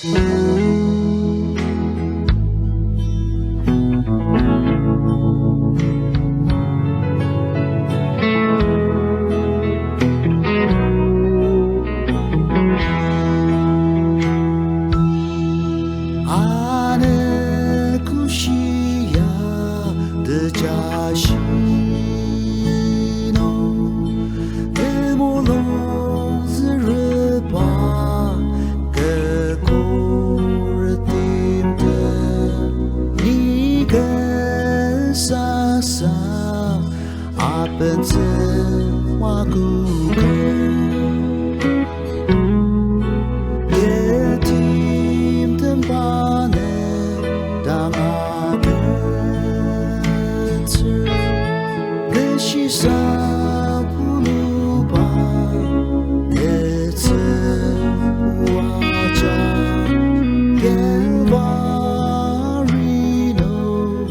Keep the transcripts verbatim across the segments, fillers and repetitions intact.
Ane kushia tejashi nung, temulung züreba kekor timte, ni ken sasa apentsü makuker. Ketim temba ne dang agütsür, keshisa puluba netsü waja. Calvary nung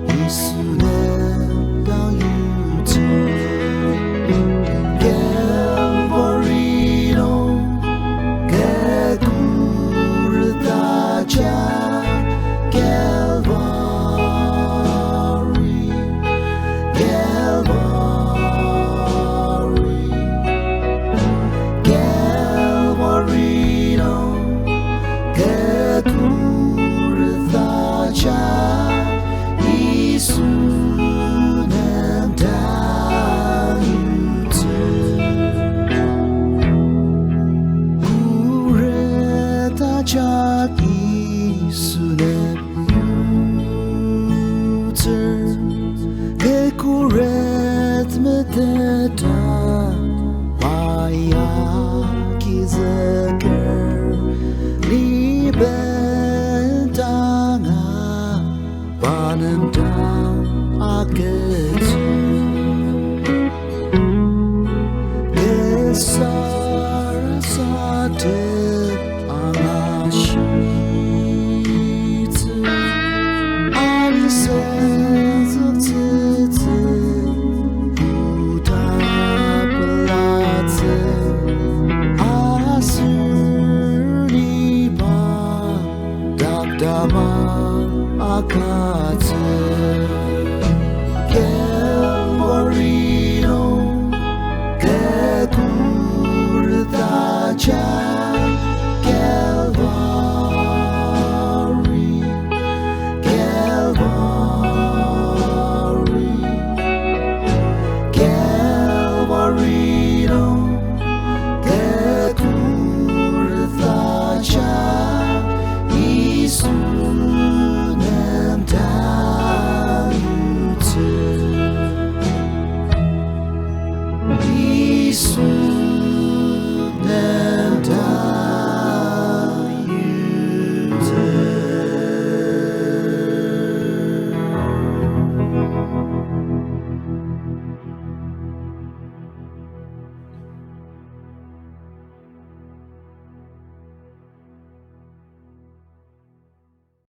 Yisu nem dang yutsür. Calvary nung kekor taja. Calvary, Calvary, Calvary nung kekor taja, Yisu nem dang yutsür. Kor taja Yisu nem yutsür, kekor meteta pa ya agizüker, ni bendanga pa nem dang agütsür. Kü sarasadem angashitsü, anisüzüktsütsü, koda pelatsü, aser ni pa dak tamang agütsü.